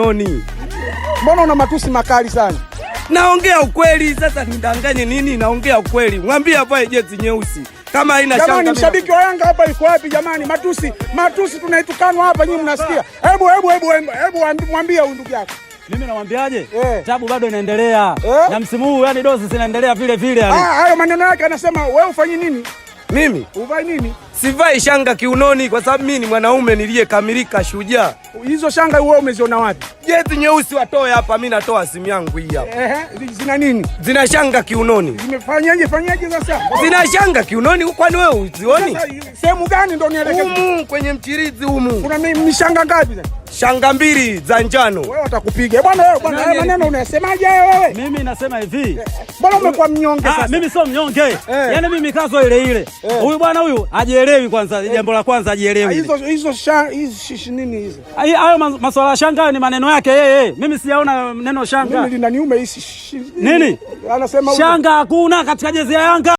kiunoni. Mbona una matusi makali sana? Naongea ukweli. Sasa nidanganye nini? Naongea ukweli. Mwambie avae jezi nyeusi kama haina shanga. Jamani, mshabiki wa Yanga hapa yuko wapi jamani? Matusi, matusi tunaitukanwa hapa, nyinyi mnasikia? Hebu hebu hebu hebu mwambie huyu ndugu yako. Mimi namwambiaje? Eh. Tabu bado inaendelea. Eh. Na msimu huu yani dozi zinaendelea vile vile yani. Ah, hayo maneno yake anasema wewe ufanyi nini? Mimi Uvai nini? sivai shanga kiunoni kwa sababu mimi ni mwanaume niliyekamilika, shujaa. Hizo shanga wewe umeziona wapi? Jezi nyeusi watoe hapa, mimi natoa simu yangu hii hapa. Ehe, zina nini? Zina shanga kiunoni, Zimefanyaje fanyaje sasa? zina shanga kiunoni. Kwani wewe uzioni? Sasa sehemu gani ndio nielekeze? Humu kwenye mchirizi humu, Kuna mishanga ngapi sasa? shanga mbili za njano. Wewe watakupiga. Bwana wewe bwana, haya maneno unayasemaje hayo wewe? Mimi nasema hivi. Mbona umekuwa mnyonge Ah, sasa? mimi sio mnyonge. Yaani mimi kazo ile ile. Huyu bwana huyu hajielewi kwanza, jambo la kwanza hajielewi. Hizo hizo hizo nini hizo? Hayo masuala ya shanga hayo ni maneno yake yeye. Mimi sijaona neno shanga. Mimi linaniuma hii Nini? Anasema Shanga hakuna katika jezi ya Yanga.